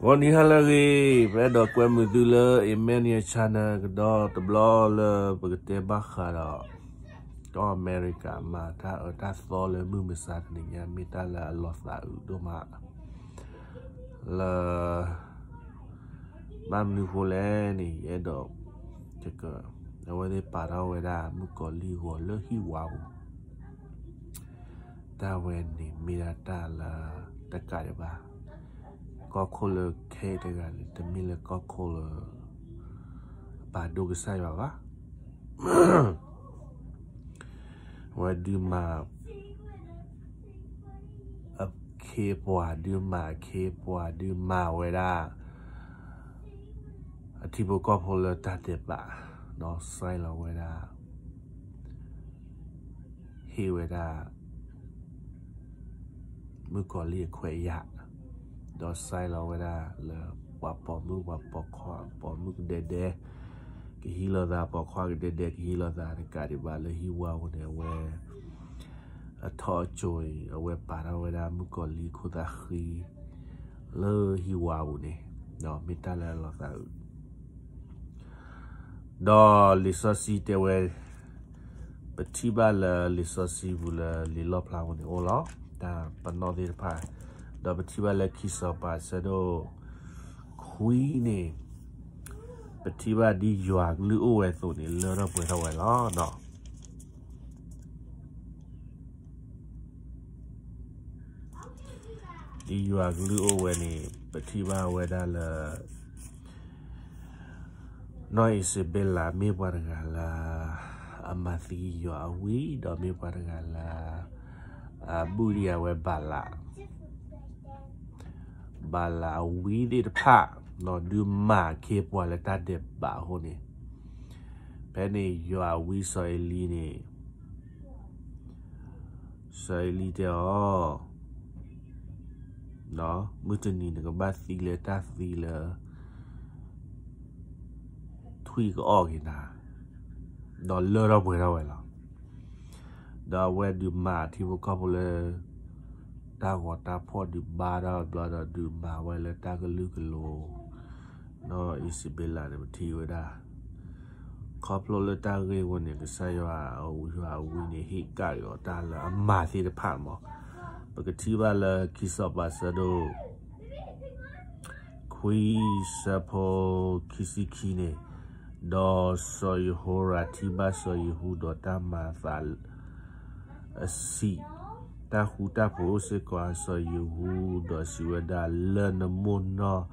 ဂီၤနံၤဟါလၢအဂ့ၤ, ပအဲၣ်ဒိးကွဲမုာ်သုလၢ Emmanuel Channel ကဒီးတဘျီလၢပကတဲဘၣ်ဃးဒီး ကီၢ်အမဲရကၤမၤတၢ်အၢတၢ်သီလၢမုၢ်မဆါတနံၤညါ မ့ၢ်တၢ်လၢအလီၤသးအုးဒိၣ်မး လၢ ဘၣ်မနုၤဃိလဲၣ်န့ၣ် ယအဲၣ်ဒိး အဝဲသ့ၣ်ပာ်ထီၣ်ဝဲဒၣ်မုၣ်ကီၤလံၢ်ဂီၤလၢဟံၣ်ဝါပူၤ တၢ်ဝဲန့ၣ်မ့ၢ်ဒၣ်တၢ်လၢတကးဒံးဘၣ်, ကီၢ်ခိၣ်လၢခဲအံၤတဂၤန့ၣ် တမ့ၢ်လၢကီၢ်ခိၣ်လၢ အပာ်ဒိၣ်ကစၢ်ယွၤဘၣ်. အဝဲဒုးမၤ အခ့အပှၤဒုးမၤ အခ့အပှၤဒုးမၤဝဲဒၣ် အထံဖိကီၢ်ဖိလၢတၢ်ဒဲးဘး ဒီးစဲလီၤဝဲဒၣ် ဟ့ၣ်ဝဲဒၣ် မုၣ်ကီၤလံၢ်အခွဲးအယာ်, ဒီးစဲလီၤဝဲဒၣ်လၢ ပှၤပိာ်မုၣ်ပှၤပိာ်ခွါ ပိာ်မုၣ်ကဒဲဒဲ ကဟံးလိာ်သး ပိာ်ခွါကဒဲဒဲ ကဟံးလိာ်သးတကးဒံးဘၣ်လၢဟံၣ်ဝါပူၤန့ၣ် အဝဲ အထီၣ်အကၠိၤအံၤ အဝဲပာ်ထီၣ်ဝဲဒၣ်မုၣ်ကီၤလံၢ်ခိၣ်သၣ်ဃံ လၢဟံၣ်ဝါပူၤန့ၣ် မ့ၢ်တၢ်လၢအလီၤသးအုး ဒီးလံာ်စီဆှံတဲဝဲ ပထံၣ်ဘၣ်လၢလံာ်စီဆှံပူၤလၢလံာ်လီၣ်ဖျါပူၤန့ၣ်အိၣ်လီၤ တၢ်ပနီၣ်သ့ၣ်တဖၣ်, ဒီးပထံၣ်ဘၣ်လၢခံစီၤပၤအဆၢဒိၣ်ခွံန့ၣ် ပထံၣ်ဘၣ်ဒ်ယွၤအကလုၢ်အိၣ်ဝဲအသိးန့ၣ် လၢထီၣ်ပှဲၤထီၣ်ဝဲလီၤ. ဒ်ယွၤအကလုၢ်အိၣ်ဝဲန့ၣ် ပထံၣ်ဘၣ်ဝဲဒၣ်လၢ နီၢ်အံးစဘ့လးမ့ၢ်ပှၤတဂၤလၢ အမၤသံယွၤအဝံ ဒီးမ့ၢ်ပှၤတဂၤလၢ အဘုၣ်ဒံးအဝဲဘၤလး ဘၤလးအဝံသ့ၣ်တဖၣ် ဒုးမၤအခ့အပှၤလၢတၢ်ဒဲးဘးအဃိန့ၣ် ဖဲန့ၣ်ယွၤအဝံစီၤအ့လံန့ၣ် စီၤအ့လံတဲအီၤ မုၢ်တနံၤနကဘၣ်သံလၢတၢ်သံလၢ ထွံၣ်ကအီၣ်က့ၤနၤ, ဒီးလၢထီၣ်ပှဲၤထီၣ်ဝဲလီၤ. ဒီးအဝဲဒုးမၤထံဖိကီၢ်ဖိလၢ တၢ်ဂီၤတၢ်ဖှီၣ်ဒုးဘါထီၣ်ဘျီဒီး ဒုးမၤဝဲလၢတၢ်ကလုာ်ကလိၤ နီၢ်အံးစဘ့လးန့ၣ် ပထံၣ်ဝဲဒၣ် ခီဖျိလၢတၢ်ဂ့ၢ်ဝဲန့ၣ် ကစၢ်ယွၤအဝံန့ၣ် ဟ့ၣ်ကၣ်က့ၤအီၤတၢ်လၢအမၤသ့ၣ်တဖၣ်မး, ပကထံၣ်ဘၣ်လၢခံစီၤပၤဆၢဒိၣ် ခွံဆၢဖိခံဆံခံန့ၣ်, ဒီးစီၤယဟိၤရၣ်ထံၣ်ဘၣ်စီၤယဟူဒီးတၢ်မၤအသး အဆံး, တၢ်ဃူတၢ်ဖိးအိၣ်စ့ၢ်ကီးအစီၤယဟူ, ဒီးစံးဝဲဒၣ်, လၢနမိၢ်နီၢ်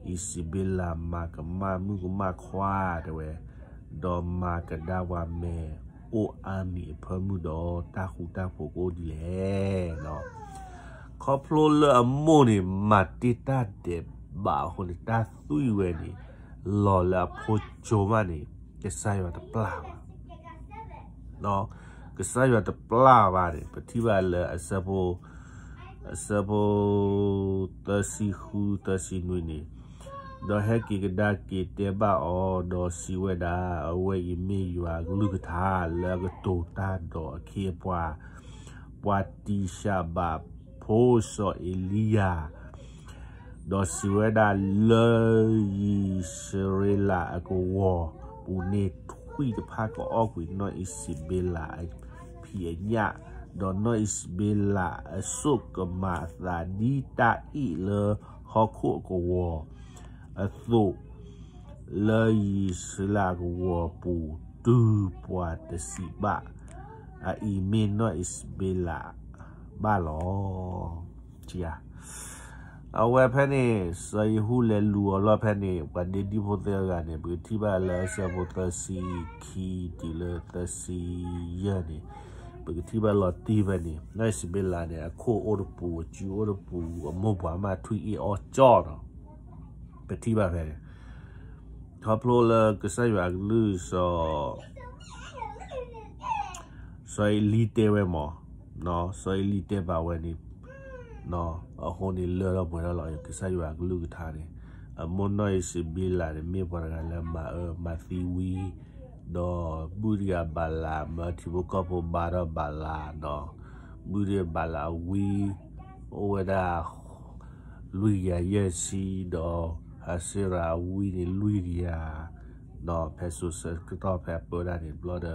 အံးစဘ့လးမၤကမၣ်မုၣ်ကမၣ်ခွါတဲဝဲ, ဒီးမၤကဒါပှၤမဲာ်အိၣ်အါမံၤအဖၢမုၢ်ဒီး တၢ်ဃူတၢ်ဖိးကအိၣ်ဒ်လဲၣ်. ခီဖျိလၢအမိၢ်န့ၣ် မၤတ့ၢ်တၢ်ဒဲးဘးအဃိန့ၣ် တၢ်သွံၣ်ဝဲန့ၣ် လီၤလၢအဖိကၠိမးန့ၣ် ကစၢ်ယွၤတပျၢ်ဘၣ် ကစၢ်ယွၤတပျၢ်ဘၣ်န့ၣ် ပထံၣ်ဘၣ်လၢအဆၢဖိ အဆၢဖိ သၢဆံဃု သၢဆံနွံန့ၣ်, ဒီးဟဲက့ၤကဒါက့ၤတဲဘၣ်အီၤ, ဒီးစံးဝဲဒၣ်, အဝဲအံၤမ့ၢ်ယွၤအကလုၢ်ကထါလၢအကတိၤတၢ်ဒီးအခ့အပှၤ, ပှၤတံၡဘးဖိစီၤအ့လံယၤ ဒီးစံးဝဲဒၣ်, လၢယံးစရ့လးအကဝီၤပူၤန့ၣ် ထွံၣ်တဖၣ်ကအီၣ်ကွံာ်နီၢ်အံးစဘ့လးအဖံးအညၣ်, ဒီးနီၢ်အံးစဘ့လးအစိကမၤအသးဒ်တၢ်အ့ၣ်လၢဟီၣ်ခိၣ်အကဝီၤအသိး လၢယံးစရ့လးအကဝီၤပူၤ တုၤပှၤတစံးဘၣ်, အအံၤမ့ၢ်နီၢ်အံးစဘ့လးဘၣ်လီၤ. အဝဲဖဲန့ၣ် စီၤယဟူလဲၤလူၤအီၤလီၤဖဲန့ၣ် ပှၤဒ့ဒံဖိသၢဂၤန့ၣ် ပကထံၣ်ဘၣ်လၢအဆၢဖိသၢဆံခံတုၤလၢသၢဆံယဲၢ်န့ၣ်, ပကထံၣ်ဘၣ်လီၤတံၢ်ဖဲန့ၣ် နီၢ်အံးစဘ့လးန့ၣ် အခိၣ်အိၣ်တပူၤ အစုအိၣ်တပူၤ အမိၢ်ပှၢ်မးထွံၣ်အ့ၣ်အီၣ်ကၠီၣ်နီၤ ပထံၣ်ဘၣ်ဖဲန့ၣ် ခီဖျိလၢကစၢ်ယွၤအကလုၢ်စီၤ စီၤအ့လံတဲဝဲမး, စီၤအ့လံတဲဘၣ်ဝဲန့ၣ်, အဃိန့ၣ်လၢထီၣ်ပှဲၤထီၣ်လီၤ ကစၢ်ယွၤအကလုၢ်ကထါန့ၣ်, အမိၢ်နီၢ်အံးစဘ့လးန့ၣ် မ့ၢ်ပှၤတဂၤလၢမၤအၢမၤသံဝံ, ဒီးဘုၣ်တဂၤဘၤလး မၢထံဖိကီၢ်ဖိဘါထီၣ်ဘၤလးဒီး ဘုၣ်တဂၤဘၤလးအဝံ အိၣ်ဝဲဒၣ် လွံၢ်ကယၤယဲၢ်ဆံဒီး အစ့ရၤအဝံန့ၣ် လွံၢ်ကယၤ, ဒီးဖဲစိၤဆၢကတီၢ်ဖဲအပၢဒၣ်န့ၣ်ဘျီ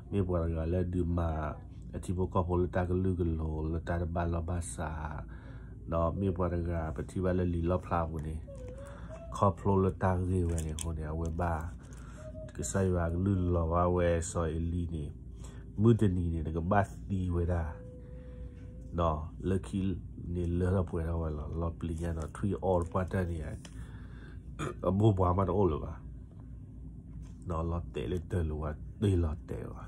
ဒီး မ့ၢ်ပှၤတဂၤလၢဒုးမၤအထံဖိကီၢ်ဖိလၢတၢ်ကလုာ်ကလိၤ လၢတၢ်တဘၣ်လီၢ်ဘၣ်စး, ဒီးမ့ၢ်ပှၤတဂၤပထံၣ်ဘၣ်လၢလံာ်လီၣ်ဖျါအပူၤန့ၣ် ခီဖျိလၢတၢ်ဂ့ၢ်ဝဲန့ၣ်အဃိန့ၣ် အဝဲဘၣ် ကစၢ်ယွၤကလုၢ်လီၤဘၣ်ဝဲစီၤအ့လံန့ၣ် မုၢ်တနံၤန့ၣ် နကဘၣ်သံဝဲဒၣ် လၢခံန့ၣ်လၢထီၣ်ပှဲၤထီၣ်ဝဲလီၤ. လီၤပျံၤညါဒီး ထွံၣ်အီၣ်တပှၢ်တၢၢ်န့ၣ် အမိၢ်ပှၢ်မးတအိၣ်လၢၤဘၣ်. လီၤတဲာ်လၢတၢ်လၢၤဝဲတ့ၢ်လီၤတဲာ်ဘၣ်.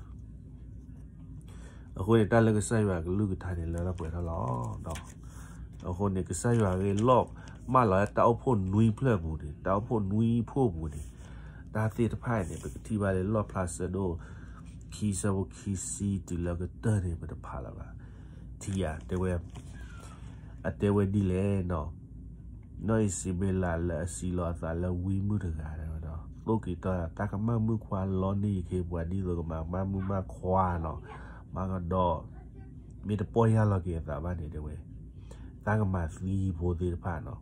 အဃိန့ၣ် တၢ်လၢကစၢ်ယွၤကလုၢ်ကထါန့ၣ် လၢထီၣ်ပှဲၤထီၣ်လီၤ. အဃိန့ၣ် ကစၢ်ယွၤဂ့ၤလီၤမၢ်လီၤ တၢ်အိၣ်ဖှိၣ်နွံဖျၢၣ်ပူၤန့ၣ် တၢ်အိၣ်ဖှိၣ်နွံဖှိၣ်ပူၤန့ၣ် တၢ်သ့ၣ်တဖၣ်အံၤန့ၣ် ပကထံၣ်ဘၣ်လၢလီၣ်ဖျါဆၢဒိၣ် ခံဆၢဖိခံဆံတုၤလၢကတၢၢ်န့ၣ် ပတဖးလၢၤဘၣ်. ထံၣ်ဧါ, တဲဝဲ, အတဲဝဲဒ်လဲၣ်နီၤ, နီၢ်အံၤစဘ့လးလၢအစံးလီၤအသးလၢဝံမုၣ်တဂၤဒီး သိၣ်က့ၤတီၢ် တၢ်ကမၣ်မုၣ်ခွါလီန့ၢ်ယခ့ပှၤ ဒ်သိးကမၤကမၣ်မုၣ်မၣ်ခွါနီၤ, မၤကဒီး မ့ၢ်တပီၢ်ယၢ်လီၤက့ၤအသးဘၣ်န့ၣ် တဲဝဲ, တၢ်ကမၤသံဖိသ့ၣ်တဖၣ်နီၤ,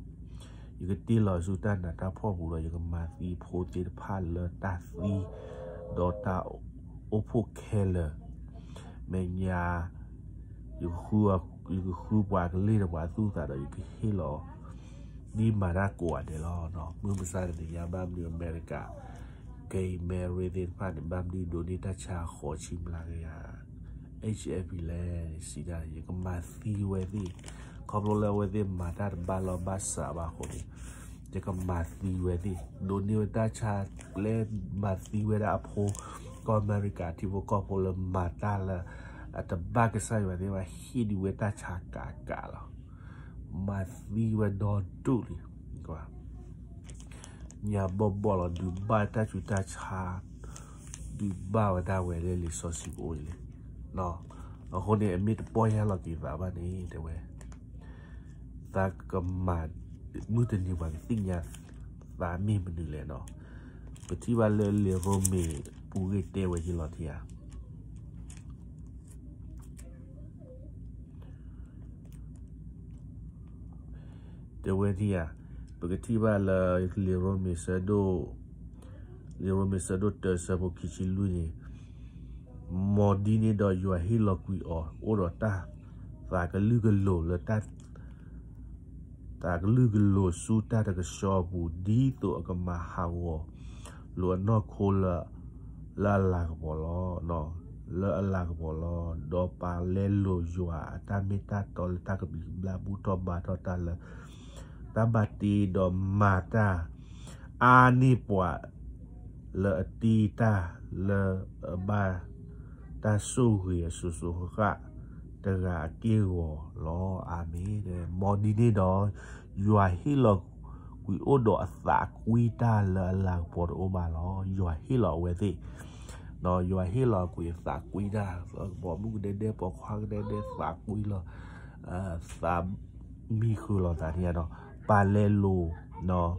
ယကတ့ၢ်လီၤဆူတၢ်နးတၢ်ဖှီၣ်ပူၤဒီး ယကမၤသံဖိသ့ၣ်တဖၣ်လၢတၢ်သံ ဒီးတၢ်အိၣ်ဖှိၣ်ခဲလၢာ်, မဲာ်ညါ ယကဃုပှၤကလ့ၢ်ဒီးပှၤသူၣ်သးဒီး ယကဟ့ၣ်လီၤ ဒ်မၤတၢ်ကိးဂၤဒဲးလီၤ. မုၢ်မဆါတနံၤညါ ဘၣ်မနုၤအမဲရကၤ ကဲအံၤ မဲရ့သ့ၣ်တဖၣ်န့ၣ် ဘၣ်မနုၤဒိးန့ၢ်တၢ်ဆါဃိးဆံမျးကယၤ H F P လဲၣ်န့ၣ် စံးတၢ် ယကမၤသံဝဲသ့ၣ်, ခီဖျိလၢအဝဲသ့ၣ်မၤတၢ်တဘၣ်လီၢ်ဘၣ်စးဘၣ်အဃိန့ၣ် ယကမၤသံဝဲသ့ၣ်, ဒိးန့ၢ်ဝဲတၢ်ဆါ လၢမၤသံဝဲဒၣ်အဖိ ကီၢ်အမဲရကၤထံဖိကီၢ်ဖိလၢမၤတၢ်လၢ အတဘၣ်ကစၢ်ယွၤသ့ၣ်တဖၣ် ဟ့ၣ်ဒုးဝဲတၢ်ဆါကးကးလီၤ. မၤသံဝဲဒီဒူၣ်လံ ညါဘီၣ်ဘီၣ်လီၤ ဒုးဘၣ်တၢ်ဆူးတၢ်ဆါ, ဒုးဘၣ်ဝဲဒၣ်ဝဲလၢလံာ်စီဆှံပအိၣ်လံ. အဃိန့ၣ် အမ့ၢ်တပီၢ်ယၢ်လီၤက့ၤသးဘၣ်န့ၣ် တဲဝဲ, သးကမၤ မုၢ်တနံၤပှၤကသ့ၣ်ညါသးမ့ၢ်မနုၤလဲၣ်နီၤ. ပထံၣ်ဘၣ်လၢလံာ်ရိမ့ၤပူၤဂ့ၢ်တဲဝဲယလီၤထံဧါ. တဲဝဲထံဧါ, ပကထံၣ်ဘၣ်လၢ လံာ်ရိမ့ၤဆၢဒိၣ်, လံာ်ရိမ့ၤဆၢဒိၣ်တၢဆၢဖိခံဆံလွံၢ်န့ၣ်, မ်ဒ်န့ၣ်ဒီး ယွၤဟ့ၣ်လီၤကွံာ်အီၤ အိၣ်ဒီးတၢ်သးကလုာ်ကလိၤလၢတၢ် သးကလုာ်ကလိၤဆူတၢ်တကဆှီပူၤ ဒ်သိးအကမၤဟးဂီၤလိာ်အနီၢ်ခိလၢ လၢအလၤကပီၤလီၤ. လၢအလၤကပီၤလီၤ. ဒီးပာ်လဲလိာ်ယွၤအတၢ်မ့ၢ်တၢ်တီလၢတၢ်ကဘျံးကဘျၣ် ဘူၣ်ထီၣ်ဘါထီၣ်တၢ်လၢ တၢ်ဘၣ်တ့ဒီးမၤတၢ် အါန့ၢ်ပှၤ လၢအတ့တၢ်လၢအဘၣ် တၢ်ဆိၣ်ဂ့ၤအစိၤစိၤဃၣ်ဃၣ်တဂၤအက့ၢ်အဂီၤလီၤ. အၤမ့ၣ်. မ်ဒ်န့ၣ်ဒီး ယွၤဟ့ၣ်လီၤကွံာ်အိၣ်ဒီးအသးကွံတၢ်လၢအလၤကပီၤတအိၣ်ဘၣ်လီၤ. ယွၤဟ့ၣ်လီၤအဝဲသ့ၣ်, ယွၤဟ့ၣ်လီၤကွံာ်အသးကွံတၢ်, ပိာ်မုၣ်ကဒဲဒဲ ပိာ်ခွါကဒဲဒဲ သးကွံလီၤ, သးမံဃုာ်လီၤသးန့ၣ်ဒီး ပာ်လဲလိာ်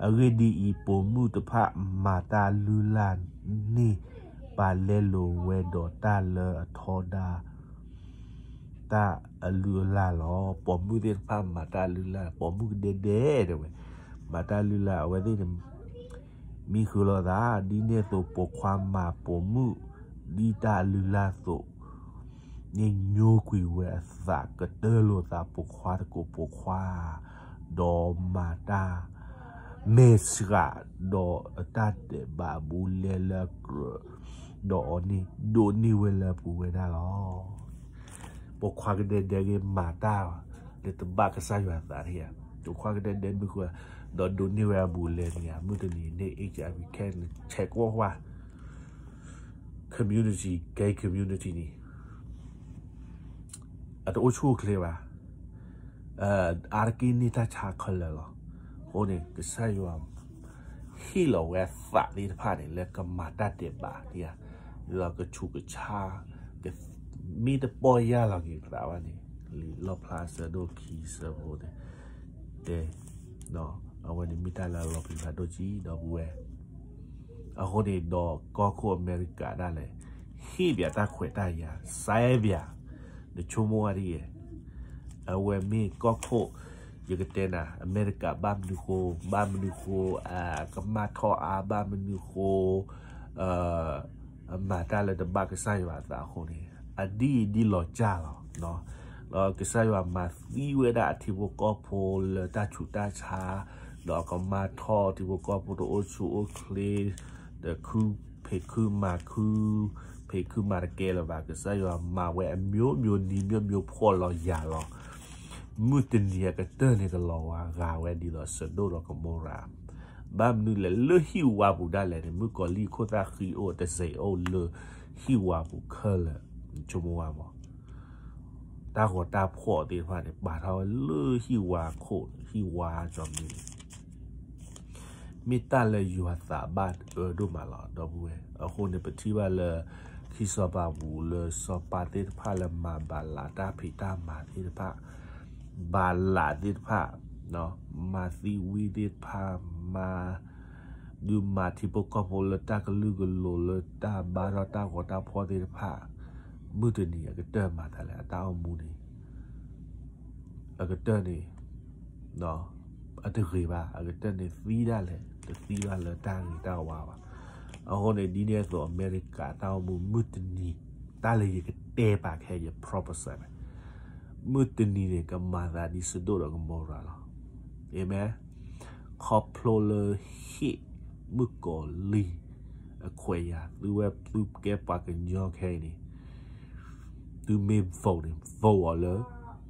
အဂ့ၢ်ဒ်အံၤ, ပိာ်မုၣ်တဖၣ်မၤတၢ်လုၢ်လၢ်န့ၣ် ပာ်လဲလိာ်ဝဲဒီးတၢ်လၢအထီဒါ တၢ်အလုၢ်အလၢ်လီၤ. ပိာ်မုၣ်သ့ၣ်တဖၣ်မၤတၢ်လုၢ်လၢ်, ပိာ်မုၣ်ကဒဲဒဲတဲဝဲ, မၤတၢ်လုၢ်လၢ် အဝဲသ့ၣ်န့ၣ် မံဃုာ်လိာ်သး, ဒ်န့ၣ်အသိး ပိာ်ခွါမၤပိာ်မုၣ် ဒ်တၢ်အလုၢ်လၢ်အသိး န့ၣ်ညိကွံာ်ဝဲအသး ကတၢၢ်လိာ်သး ပိာ်ခွါတကိးပိာ်ခွါ, ဒီးမၤတၢ်မဲာ်ဆှး, ဒီးအတၢ်ဒဲးဘးအဘူးအလဲလၢအကြၢးဒီးအီၤန့ၣ် ဒိးန့ၢ်ဝဲလၢအပူၤဝဲဒၣ်လီၤ. ပိာ်ခွါကဒဲဒဲဂ့ၤမၤတၢ် လၢတဘၣ်ကစၢ်ယွၤအသးန့ၣ်ဧါ, ပိာ်ခွါကဒဲဒဲမံဃုာ် ဒီးဒိးန့ၢ်ဝဲအဘူးအလဲန့ၣ်ဧါ, မုၢ်တနံၤန့ၣ် H I V ခဲန့ၣ် ဆဲးကွီၢ်ဝါ community, gay community န့ၣ် အတအိၣ်ဆူၣ်အိၣ်ချ့ဘၣ်, အါတက့ၢ်န့ၢ်တၢ်ဆါခဲလၢာ်လီၤ. အဃိန့ၣ် ကစၢ်ယွၤ ဟ့ၣ်လီၤဝဲအသးသ့ၣ်တဖၣ်န့ၣ် လၢကမၤတၢ်ဒဲးဘးန့ၣ်ဧါ, လၢကဆူးကဆါ, မ့ၢ်တပီၢ်ယၢ်လီၤက့ၤသးဘၣ်န့ၣ် လံာ်လီၣ်ဖျါဆၢဒိၣ်ခံဆၢဖိန့ၣ် တဲ, အဝဲန့ၣ်မ့ၢ်တၢ်လၢအလီၤပျံၤဖးဒိၣ်ကံ ဒီပုၢ်ဝဲၢ် အဃိန့ၣ်ဒီး ကီၢ်ခိၣ်အမဲရကၤဒၣ်လဲာ် ဟ့ၣ်ပၠးတၢ်ခွဲးတၢ်ယာ် စဲပၠး, နဆိကမိၣ်ဝဲဒ်လဲၣ်, အဝဲမ့ၢ်ကီၢ်ခိၣ် ယကတဲနၤ အမဲရကၤဘၣ်မနုၤဃိ, ဘၣ်မနုၤဃိ ကမၣ်ထီၣ်အါ, ဘၣ်မနုၤဃိ အမၤတၢ်လၢတဘၣ်ကစၢ်ယွၤအသးအဃိန့ၣ် အဒ်အံၤဒ်လီၤကၢ်လီၤ. ဒီးကစၢ်ယွၤမၤသံဝဲဒၣ်အထံဖိကီၢ်ဖိလၢတၢ်ဆူးတၢ်ဆါ, ဒီးကမၣ်ထီၣ်ထံဖိကီၢ်ဖိတအိၣ်ဆူၣ်အိၣ်ချ့, ဒီးခုဖံးခုမၤခု, ဖံးခုမၤတကဲလၢၤဘၣ်. ကစၢ်ယွၤမၤဝဲအမျိုးမျိုးနည်းမျိုးမျိုး ဖှီၣ်လီၤယာ်လီၤ. မုၢ်တနံၤအကတၢၢ်န့ၣ် ကလီၤဝါဂာ်ဝဲဒ်သိးစဒိၣ်ဒီးကမိရၤ ဘၣ်မနုၤလဲၣ် လၢဟံၣ်ဝါပူၤဒၣ်လဲာ်န့ၣ် မုၣ်ကီၤလံၢ်ခိၣ်သၣ်ဃံအိၣ်တစဲးအိၣ်လၢဟံၣ်ဝါပူၤခဲလၢာ်, ဆိကမိၣ်ဝဲမး, တၢ်ဂီၤတၢ်ဖှီၣ်သ့ၣ်တဖၣ်န့ၣ် ပာ်ထီၣ်ဝဲလၢဟံၣ်ဝါခိၣ် ဟံၣ်ဝါကၠီမံၤန့ၣ် မ့ၢ်တၢ်လၢယွၤသးဘၣ်အၢဒိၣ်မးလီၤ ဒီပုၢ်ဝဲၢ်. အဃိန့ၣ် ပထံၣ်ဘၣ်လၢ ခံစီၤပၤပူၤလၢစီၤပၤသ့ၣ်တဖၣ်လၢမၤဘၤလးတၢ်ဖံးတၢ်မၤသ့ၣ်တဖၣ်, ဘၤလးသ့ၣ်တဖၣ်, မၤသံဝံသ့ၣ်တဖၣ်, မၤ ဒုးမၤထံဖိကီၢ်ဖိလၢတၢ်ကလုာ်ကလိၤလၢတၢ်ဘါထီၣ်တၢ်ဂီၤတၢ်ဖှီၣ်သ့ၣ်တဖၣ်, မုၢ်တနံၤအကတၢၢ်မၤသးလဲၣ် အတၢ်အိၣ်မူန့ၣ် အကတၢၢ်န့ၣ် အတဂ့ၤဘၣ် အကတၢၢ်န့ၣ်သံဒၣ်လဲာ် တသံဘၣ်လၢတၢ်ဂ့ၤတၢ်ဝါဘၣ်. အဃိန့ၣ် ဒ်န့ၣ်အသိး အမဲရကၤတၢ်အိၣ်မူမုၢ်တနံၤ တၢ်လၢယကတဲပာ်ခဲ ယ prophecy မး မုၢ်တနံၤန့ၣ် ကမၤသးဒ်စဒိၣ်ဒီးကမိရၤလီၤ. အၤမ့ၣ်. ခီဖျိလၢဟ့ၣ်မုၣ်ကီၤလံၢ်အခွဲးယာ် သုဝဲသုကဲပှၤကညီခဲအံၤန့ၣ် သုမ့ၢ် vote န့ၣ် vote အီၤလၢ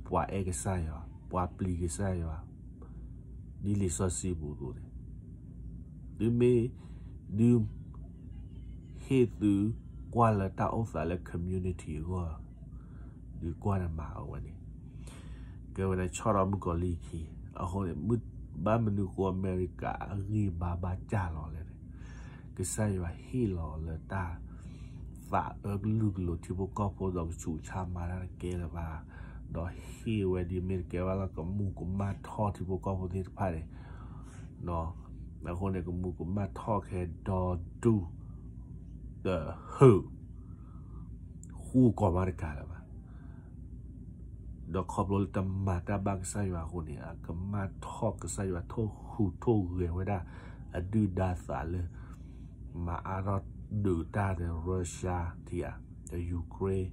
ပှၤအဲၣ်ကစၢ်ယွၤ ပှၤပျံၤကစၢ်ယွၤ ဒ်လံာ်စီဆှံပူၤအသိးန့ၣ် သုမ့ၢ် ဒုး ဟ့ၣ်သုကွၢ်လၢတၢ်အိၣ်သးလၢ community အဂီၢ် ဒုးကွၢ်နမၤအဝဲန့ၣ် ကဲဝဲန့ၣ်ဆီၣ်ဒီးမုၣ်ကီၤလံၢ်ခံ အဃိန့ၣ် ဘၣ်မနုၤဃိအမဲရကၤအဂံၢ်ဘါဘၣ်ကၢ်လီၤလဲၣ်န့ၣ် ကစၢ်ယွၤဟ့ၣ်လီၤလၢတၢ် သးအၢကလုာ်ကလိၤထံဖိကီၢ်ဖိဒီးကဆူးကဆါမၤတၢ်တကဲလၢၤဘၣ် ဒီးဟ့ၣ်ဝဲဒ်မ့ၢ်တကဲဘၣ်လၢကမူကမၣ်ထီၣ်ထံဖိကီၢ်ဖိသ့ၣ်တဖၣ်န့ၣ် အဃိန့ၣ် ကမူကမၣ်ထီၣ်ခဲဒီဒူၣ် တဟုၣ် ဃူကီးမးတကးလၢၤဘၣ် ဒီးခီဖျိလၢတမၤတၢ်ဘၣ်ကစၢ်ယွၤအဃိန့ၣ် အကမၣ်ထီၣ်ကစၢ်ယွၤထိၣ်ဟူးထိၣ်ဂဲၤဝဲဒၣ် အဒုၣ်ဒါသးလၢ မၤအါထီၣ်ဒုးတၢ်ဒီး Russia ထံဧါ ဒီး Ukraine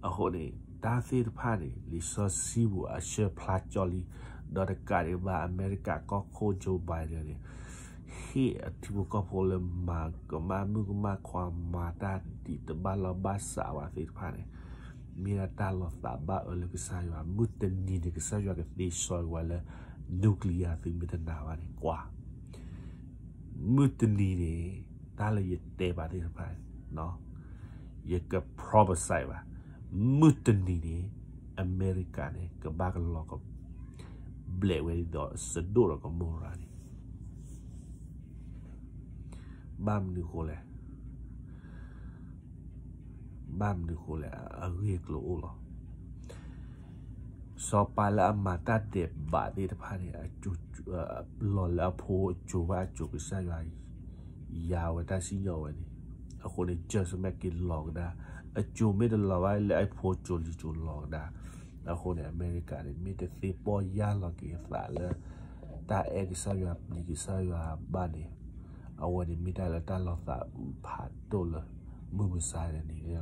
အဃိန့ၣ် တၢ်သ့ၣ်တဖၣ်န့ၣ် လံာ်စီဆှံပူၤအဆၢဖျါကၠီလံ ဒီးတကးဒံးဘၣ် အမဲရကၤကီၢ်ခိၣ် Joe Biden န့ၣ် ဟ့ၣ်အထံဖိကီၢ်ဖိလၢမၤကမၣ်မုၣ်ကမၣ်ခွါမၤတၢ်ဒ်တဘၣ်လီၢ်ဘၣ်စးဝဲသ့ၣ်တဖၣ်န့ၣ် မ့ၢ်ဒၣ်တၢ်လီၤသးဘၣ်အၢလၢကစၢ်ယွၤ မုၢ်တနံၤန့ၣ် ကစၢ်ယွၤကသ့စီကွၢ်လၢ nuclear သုမ့ၢ်တနာ်ဘၣ်န့ၣ် ကွၢ် မုၢ်တနံၤန့ၣ် တၢ်လၢယတဲဘၣ်သ့ၣ်တဖၣ် ယက prophecy ဘၣ် မုၢ်တနံၤန့ၣ် အမဲရကၤန့ၣ် ကဘၣ်ကလီၤက ဘျဲးဝဲဒ်သိး စဒိၣ်ဒီးကမိရၤန့ၣ် ဘၣ်မနုၤဃိလဲၣ် ဘၣ်မနုၤဃိလဲၣ် အဂ့ၢ်အကျိၤအိၣ်လီၤ. စီၤပၤလၢအမၤတၢ်ဒဲးဘးသ့ၣ်တဖၣ်န့ၣ် လီၤလၢအဖိအစိၤဘၣ်အစိၤကစၢ်ယွၤ ယၤဝဲတၢ်စံၣ်ညီၣ်ဝဲန့ၣ် အဃိန့ၣ် judgment က့ၤလီၤကဒါ အစိၤမ့ၢ်တလီၤဘၣ်လၢအဖိစိၤလံၤစိၤလီၤကဒါ အဃိန့ၣ် အမဲရကၤန့ၣ် မ့ၢ်တသ့ပီၢ်ယၢ်လီၤက့ၤအသးလၢ တၢ်အဲၣ်ကစၢ်ယွၤပျံၤကစၢ်ယွၤဘၣ်န့ၣ် အဝဲန့ၣ်မ့ၢ်တၢ်လၢတၢ်လီၤသးအုးဖးဒိၣ်လၢ မုၢ်မဆါတနံၤန့ၣ်လီၤ.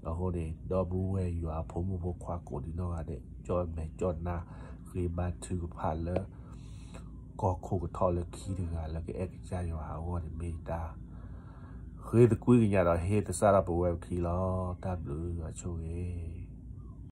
အဃိန့ၣ် ဒီပုၢ်ဝဲၢ်ယွၤအဖိမုၣ်ဖိခွါကိးဒံနီၢ်ဂၤဒဲး ကၠီၣ်မဲာ်ကၠီၣ်နါ ဃ့ဘါထုကဖၣ်လၢ ကီၢ်ခိၣ်ကထီၣ်လၢခံတဂၤလၢကအဲၣ်ကစၢ်ယွၤအဂီၢ်န့ၣ်မ့ၢ်တၢ် ဃ့သကွံၢ်ကညးဒီးဟ့ၣ်သဆၣ်ထီၣ်ပဝဲပခံလီၤ. တၢ်ဘျုးယွၤဆိၣ်ဂ့ၤ